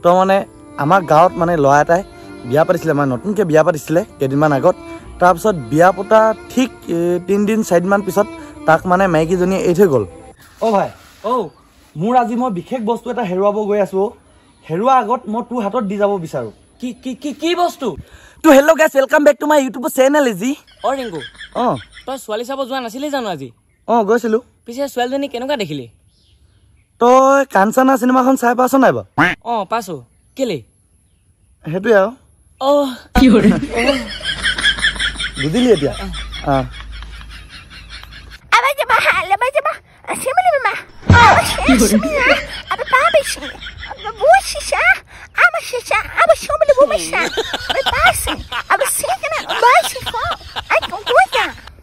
তো মানে আমাৰ গাঁৱত মানে ল'ৰা এটাই বিয়া পাতিছিলে, মানে নতুনকৈ বিয়া পাতিছিলে কেইদিনমান আগত। তাৰপিছত বিয়া পতা ঠিক 3 দিন 4 দিনমান পিছত তাক মানে মাইকীজনীয়ে এৰি থৈ গ'ল। অ' ভাই, অ' মোৰ আজি মই বিশেষ বস্তু এটা হেৰুৱাব গৈ আছোঁ। হেৰুৱা আগত মই তোৰ হাতত দি যাব বিচাৰোঁ। কি কি কি কি বস্তু? তো hello guys, welcome back to my YouTube channel easy. অ' ৰিংকু। অঁ। তই ছোৱালী চাব যোৱা নাছিলি জানো আজি? অঁ, গৈছিলোঁ। পিছে ছোৱালীজনী কেনেকুৱা দেখিলি? তই কাঞ্চনা চিনেমাখন চাই পাইছ নাই বাৰু? অঁ, পাইছোঁ। কেলে? সেইটোৱে আৰু। অঁ। বুজিলি এতিয়া? অঁ।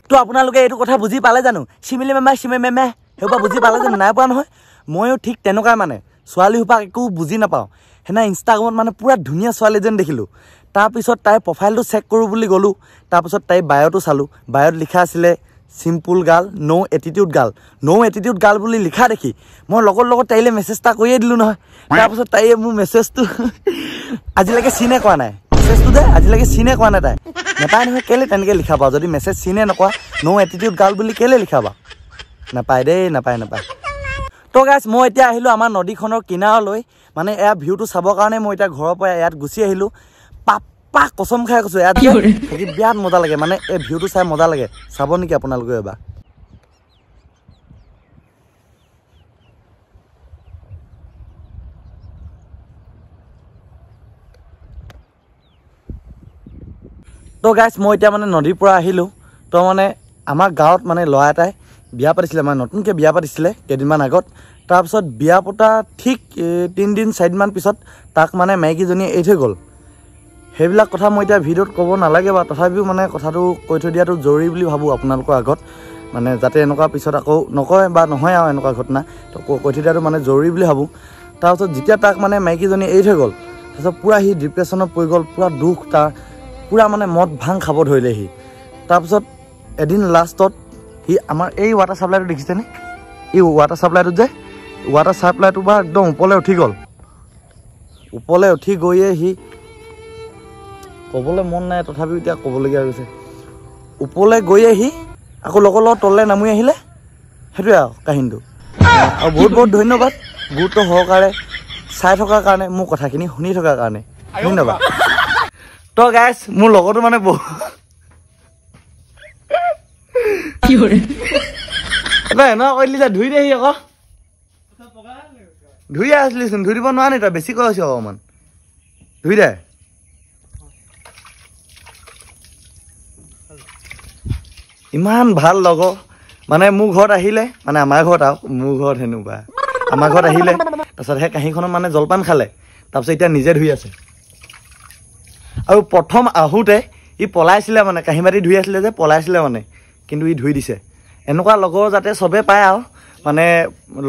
তো আপোনালোকে এইটো কথা বুজি পালে জানো? চিমিলি মেমা চিমে মেমে সেইসোপা বুজি পালে জানো? নাই পোৱা নহয়? ময়ো ঠিক তেনেকুৱাই, মানে ছোৱালী সোপাক একো বুজি নাপাওঁ। সেইদিনা ইনষ্টাগ্ৰামত মানে পূৰা ধুনীয়া ছোৱালী এজনী দেখিলোঁ। তাৰপিছত তাইৰ প্ৰফাইলটো চেক কৰোঁ বুলি গ'লোঁ। তাৰপিছত তাইৰ বায়'টো চালোঁ। বায়'ত লিখা আছিলে simple girl, no attitude girl. No attitude girl বুলি লিখা দেখি মই লগত লগত তাইলৈ মেছেজ এটা কৰিয়ে দিলোঁ নহয়। তাৰপিছত তাইয়ে মোৰ মেছেজটো আজিলৈকে চিনে কৰা নাই। মেছেজটো যে আজিলৈকে চিনে কৰা নাই তাই। নাপায় নহয়। কেলৈ তেনেকৈ লিখা বাৰু? যদি মেছেজ চিনে নকৰা, ন' এটিটিউড গাৰ্ল বুলি কেলৈ লিখা বাৰু? নাপায় দেই, নাপায়, নাপায়। তো গাইছ, মই এতিয়া আহিলোঁ আমাৰ নদীখনৰ কিনাৰলৈ। মানে এয়া ভিউটো চাবৰ কাৰণে মই এতিয়া ঘৰৰ পৰা ইয়াত গুচি আহিলোঁ। পাপ্পা কচম খাই কৈছোঁ, ইয়াত থাকি বিৰাট মজা লাগে। মানে এই ভিউটো চাই মজা লাগে। চাব নেকি আপোনালোকে এবাৰ? তো গাইছ, মই এতিয়া মানে নদীৰ পৰা আহিলোঁ। তো মানে আমাৰ গাঁৱত মানে ল'ৰা এটাই বিয়া পাতিছিলে, মানে নতুনকৈ বিয়া পাতিছিলে কেইদিনমান আগত। তাৰপিছত বিয়া পতা ঠিক 3 দিন 4 দিনমান পিছত তাক মানে মাইকীজনীয়ে এৰি থৈ গ'ল। সেইবিলাক কথা মই এতিয়া ভিডিঅ'ত ক'ব নালাগে বাৰু, তথাপিও মানে কথাটো কৈ থৈ দিয়াটো জৰুৰী বুলি ভাবোঁ আপোনালোকৰ আগত। মানে যাতে এনেকুৱা পিছত আকৌ নকয় বা নহয় আৰু এনেকুৱা ঘটনা, তো কৈ থৈ দিয়াটো মানে জৰুৰী বুলি ভাবোঁ। তাৰপিছত যেতিয়া তাক মানে মাইকীজনী এৰি থৈ গ'ল, তাৰপিছত পূৰা সি ডিপ্ৰেশ্যনত পৰি গ'ল। পূৰা দুখ তাৰ, পূৰা মানে মদ ভাং খাব ধৰিলে সি। তাৰপিছত এদিন লাষ্টত সি আমাৰ এই ৱাটাৰ ছাপ্লাইটো দেখিছেনে? এই ৱাটাৰ ছাপ্লাইটোত যে ৱাটাৰ ছাপ্লাইটোৰ পৰা একদম ওপৰলৈ উঠি গ'ল। ওপৰলৈ উঠি গৈয়ে সি, ক'বলৈ মন নাই তথাপিও এতিয়া ক'বলগীয়া হৈ গৈছে, ওপৰলৈ গৈয়ে সি আকৌ লগৰ লগত তললৈ নামি আহিলে। সেইটোৱে আৰু কাহিনীটো। আৰু বহুত বহুত ধন্যবাদ গুৰুত্ব সহকাৰে চাই থকাৰ কাৰণে, মোৰ কথাখিনি শুনি থকাৰ কাৰণে ধন্যবাদ। তো গাইছ, মোৰ লগতো মানে বহুত তই এনেকুৱা কৰিলি যে ধুই দেহি আকৌ। ধুই আছিলিচোন, ধুই দিব নোৱাৰ নি তই? বেছি কৈ আছ, অকণমান ধুই দে। ইমান ভাল লগৰ, মানে মোৰ ঘৰত আহিলে, মানে আমাৰ ঘৰত আৰু মোৰ ঘৰত সেনেকুৱা, আমাৰ ঘৰত আহিলে, তাৰপিছত সেই কাঁহীখনত মানে জলপান খালে। তাৰপিছত এতিয়া নিজে ধুই আছে। আৰু প্ৰথম আহোঁতে ই পলাইছিলে, মানে কাঁহী বাতি ধুই আছিলে যে পলাইছিলে মানে, কিন্তু ই ধুই দিছে। এনেকুৱা লগৰ যাতে চবে পায় আৰু। মানে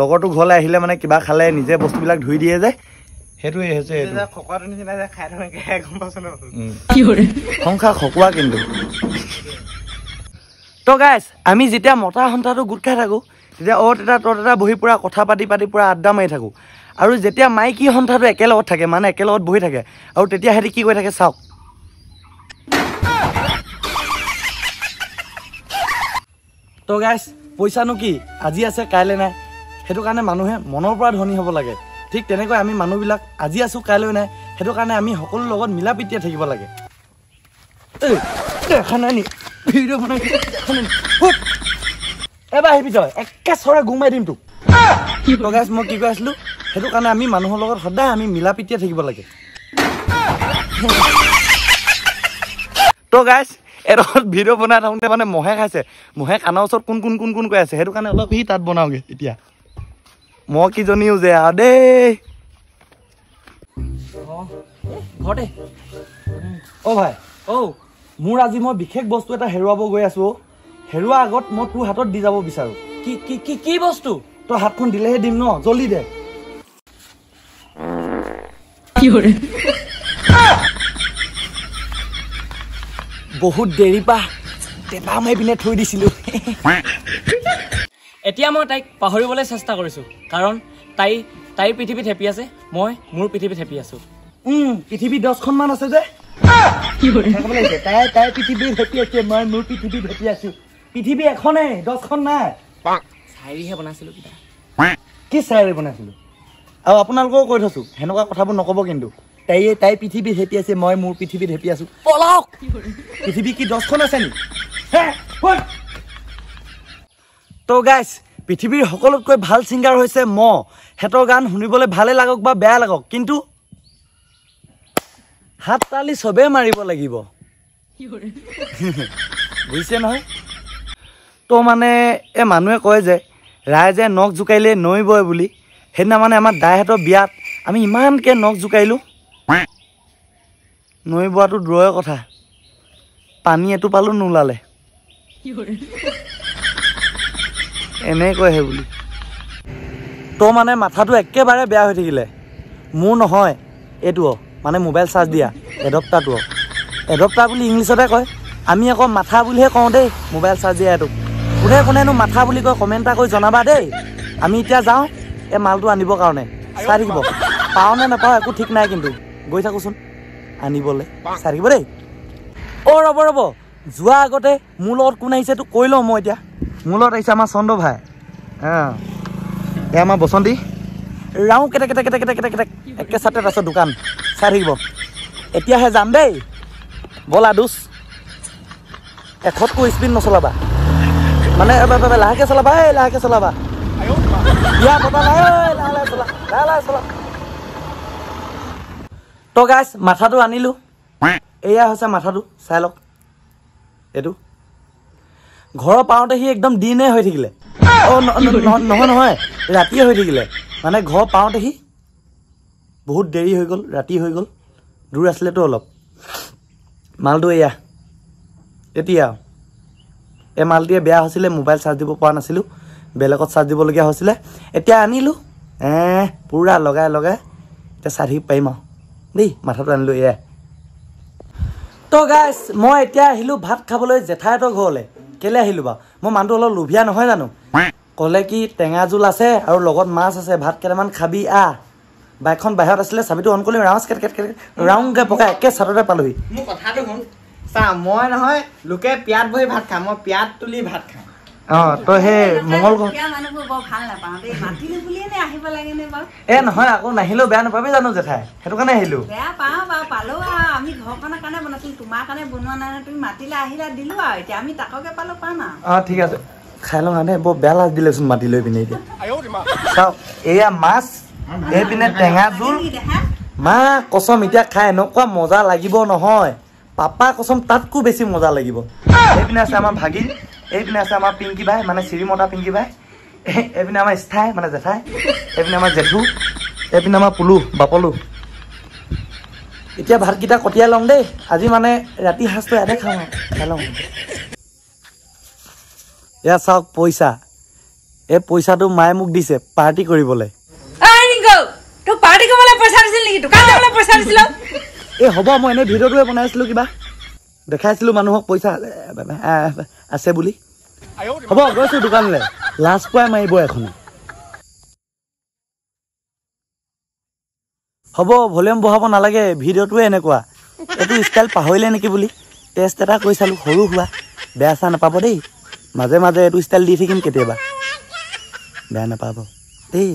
লগৰটো ঘৰলৈ আহিলে মানে কিবা খালে নিজে বস্তুবিলাক ধুই দিয়ে যে, সেইটোৱে হৈছে এইটো। খকোৱাটোৰ নিচিনা যে খাই থাকে, গম পাইছ ন? সংসাৰ খকুৱা কিন্তু। তো গাইছ, আমি যেতিয়া মতা সন্থাটো গোট খাই থাকোঁ, তেতিয়া অ' তেতিয়া তত এটা বহি পূৰা কথা পাতি পাতি পূৰা আড্ডা মাৰি থাকোঁ। আৰু যেতিয়া মাইকী সন্থাটো একেলগত থাকে, মানে একেলগত বহি থাকে আৰু তেতিয়া সিহঁতি কি কৰি থাকে চাওক। তো গাইছ, পইচানো কি, আজি আছে কাইলৈ নাই। সেইটো কাৰণে মানুহে মনৰ পৰা ধনী হ'ব লাগে। ঠিক তেনেকৈ আমি মানুহবিলাক আজি আছোঁ কাইলৈ নাই। সেইটো কাৰণে আমি সকলো লগত মিলা প্ৰীতিৰে থাকিব লাগে। এই দেখা নাই নি? ভিডিঅ' বনাই দেখা নাই নি? হুপ! এবাৰ আহিবি তই, একে চৰে গুৰ মাৰি দিম তোক। তো গাইছ, মই কি কৈ আছিলোঁ? সেইটো কাৰণে আমি মানুহৰ লগত সদায় আমি মিলা প্ৰীতিৰে থাকিব লাগে। তো গাইছ, এডোখৰত ভিডিঅ' বনাই থাকোঁতে মানে মহে খাইছে। মহে কাণৰ ওচৰত কোন কোন কোন কোন কৈ আছে। সেইটো কাৰণে অলপ সি তাত বনাওঁগৈ এতিয়া। মহ কিজনীও যে আৰু দেই। অঁ, ঘৰতে। অ' ভাই। অ'। মোৰ আজি মই বিশেষ বস্তু এটা হেৰুৱাব গৈ আছোঁ। অ', হেৰুৱা আগত মই তোৰ হাতত দি যাব বিচাৰোঁ। কি কি কি কি বস্তু? তই হাতখন দিলেহে দিম ন, জল্দি দে। বহুত দেৰি পা টেপা মাৰি পিনে থৈ দিছিলোঁ। এতিয়া মই তাইক পাহৰিবলৈ চেষ্টা কৰিছোঁ, কাৰণ তাই তাইৰ পৃথিৱীত হেপী আছে, মই মোৰ পৃথিৱীত হেপী আছো। পৃথিৱী 10খনমান আছে যে তাই তাই পৃথিৱীত হেপী আছে, মই মোৰ পৃথিৱীত হেপী আছো। পৃথিৱী এখনেই, 10খন নাই। চাইৰিহে বনাইছিলো কিবা। কি চাইৰি বনাইছিলো? আৰু আপোনালোকেও কৈ থৈছো, সেনেকুৱা কথাবোৰ নক'ব কিন্তু। তাইয়ে তাই পৃথিৱীত হেপী আছে, মই মোৰ পৃথিৱীত হেপী আছো। পলাওক। পৃথিৱী কি 10খন আছে নি? তো গাইছ, পৃথিৱীৰ সকলোতকৈ ভাল ছিংগাৰ হৈছে ম। সিহঁতৰ গান শুনিবলৈ ভালে লাগক বা বেয়া লাগক, কিন্তু হাত তালি চবেই মাৰিব লাগিব, বুজিছে নহয়? তো মানে এই মানুহে কয় যে ৰাইজে নখ জোকাৰিলে নৈ বয় বুলি। সেইদিনা মানে আমাৰ দাইহঁতৰ বিয়াত আমি ইমানকৈ নখ জোকাৰিলোঁ, নৈ বোৱাটো দূৰৰে কথা, পানী এটোপালো নোলালে। এনেকৈহে বুলি। তো মানে মাথাটো একেবাৰে বেয়া হৈ থাকিলে মোৰ। নহয়, এইটো মানে মোবাইল চাৰ্জ দিয়া এডপ্টাৰটো, এডপ্টাৰ বুলি ইংলিছতে কয়, আমি আকৌ মাথা বুলিহে কওঁ দেই। মোবাইল চাৰ্জ দিয়া এইটো কোনে কোনেনো মাথা বুলি কয় কমেণ্ট এটা কৰি জনাবা দেই। আমি এতিয়া যাওঁ এই মালটো আনিবৰ কাৰণে, চাই থাকিব পাওঁ নে নাপাওঁ একো ঠিক নাই, কিন্তু গৈ থাকোঁচোন আনিবলৈ, চাই থাকিব দেই। অ' ৰ'ব ৰ'ব, যোৱা আগতে মোৰ লগত কোন আহিছে এইটো কৈ লওঁ মই এতিয়া। মোৰ লগত আহিছে আমাৰ চন্দ্ৰ ভাই, অঁ এয়া আমাৰ বসন্তী ৰাওঁ কেটে কেটে কেটে কেটে কেটে কেটে একে চাতে তাৰপিছত দোকান, চাই থাকিব। এতিয়াহে যাম দেই, ব'লা দোষ, 100তকৈ স্পীড নচলাবা, মানে লাহেকৈ চলাবা, এই লাহেকৈ চলাবা, বিয়া পতা নাই, লাহে লাহে চলা, লাহে লাহে চলা। তো গাইছ, মাথাটো আনিলোঁ, এয়া হৈছে মাথাটো, চাই লওক। এইটো ঘৰৰ পাওঁতে সি একদম দিনে হৈ থাকিলে, অঁ নহয় নহয় ৰাতিয়ে হৈ থাকিলে। মানে ঘৰ পাওঁতে সি বহুত দেৰি হৈ গ'ল, ৰাতি হৈ গ'ল, দূৰ আছিলেতো অলপ। মালটো এয়া, এতিয়া এই মালটোৱে বেয়া হৈছিলে, মোবাইল চাৰ্জ দিব পৰা নাছিলোঁ, বেলেগত চাৰ্জ দিবলগীয়া হৈছিলে। এতিয়া আনিলোঁ, পূৰা লগাই লগাই এতিয়া চাই থাকিব পাৰিম আৰু দেই। মাথাটো আনিলোঁ এয়াই। তো গাইছ, মই এতিয়া আহিলোঁ ভাত খাবলৈ জেঠাইহঁতৰ ঘৰলৈ। কেলৈ আহিলোঁ বাৰু? মই মানুহটো অলপ লোভীয়া নহয় জানো? ক'লে কি টেঙা জোল আছে আৰু লগত মাছ আছে, ভাত কেইটামান খাবি আহ। বাইকখন বাহিৰত আছিলে, চাবিটো অন কৰিলোঁ, ৰাউণ্ড কেট কেট কেট ৰাউণ্ডকৈ পকাই একে চাটতে পালোহি। মোৰ কথাটো শুন চা, মই নহয় লোকে পিয়াত বহি ভাত খাম, মই পিয়াত তুলি ভাত খাম। অঁ তই সেই মংগল এ নহয়, আকৌ নাহিলেও বেয়া নাপাবি জানো জেঠাই, সেইটো কাৰণে আহিলো। অঁ ঠিক আছে, খাই লওঁ দেই। বৰ বেয়া লাজ দিলেচোন মাতি লৈ পিনে। এতিয়া চাওক, এয়া মাছ, এইপিনে টেঙা জোল। মা কচম, এতিয়া খাই এনেকুৱা মজা লাগিব নহয়, পাপা কচম তাতকো বেছি মজা লাগিব। এইপিনে আছে আমাৰ ভাগিন, এইপিনে আছে আমাৰ পিংকি ভাই, মানে চিৰিমতা পিংকি ভাই, এইপিনে আমাৰ স্থাই মানে জেঠাই, এইপিনে আমাৰ জেঠু, এইপিনে আমাৰ পুলু বাপলু। এতিয়া ভাতকেইটা কটিয়াই ল'ম দেই, আজি মানে ৰাতি সাজটো ইয়াতে খাওঁ, খাই লওঁ। এয়া চাওক পইচা, এই পইচাটো মায়ে মোক দিছে পাৰ্টি কৰিবলৈ। এই হ'ব, মই এনেই ভিডিঅ'টোৱে বনাইছিলোঁ, কিবা দেখাইছিলোঁ মানুহক পইচা আছে বুলি। হ'ব, গৈছোঁ দোকানলৈ, লাজ পোৱাই মাৰিব এখন। হ'ব, ভলিউম বঢ়াব নালাগে, ভিডিঅ'টোৱে এনেকুৱা। এইটো ষ্টাইল পাহৰিলে নেকি বুলি টেষ্ট এটা কৰি চালোঁ, সৰু হোৱা, বেয়া চেয়া নাপাব দেই। মাজে মাজে এইটো ষ্টাইল দি থাকিম কেতিয়াবা, বেয়া নাপাব দেই।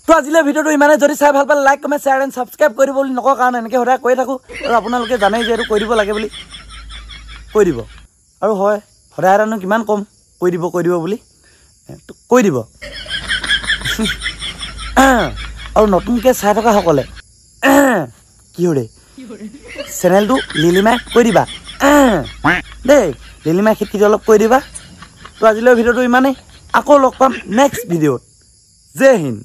তো আজিলৈ ভিডিঅ'টো ইমানে। যদি চাই ভাল পালে like, comment, share and subscribe কৰি দিব বুলি নকওঁ, কাৰণ এনেকৈ সদায় কৈ থাকোঁ আৰু আপোনালোকে জানেই যে এইটো কৈ দিব লাগে বুলি কৈ দিব। আৰু হয়, সদায় সদায়নো কিমান ক'ম কৈ দিব কৈ দিব বুলি, কৈ দিব। আৰু নতুনকৈ চাই থকাসকলে কি হৰে চেনেলটো লিলিমাই কৈ দিবা দেই, লিলিমাই খিটখিটি অলপ কৈ দিবা। তো আজিলৈ ভিডিঅ'টো ইমানেই, আকৌ লগ পাম নেক্সট ভিডিঅ'ত। জয় হিন্দ।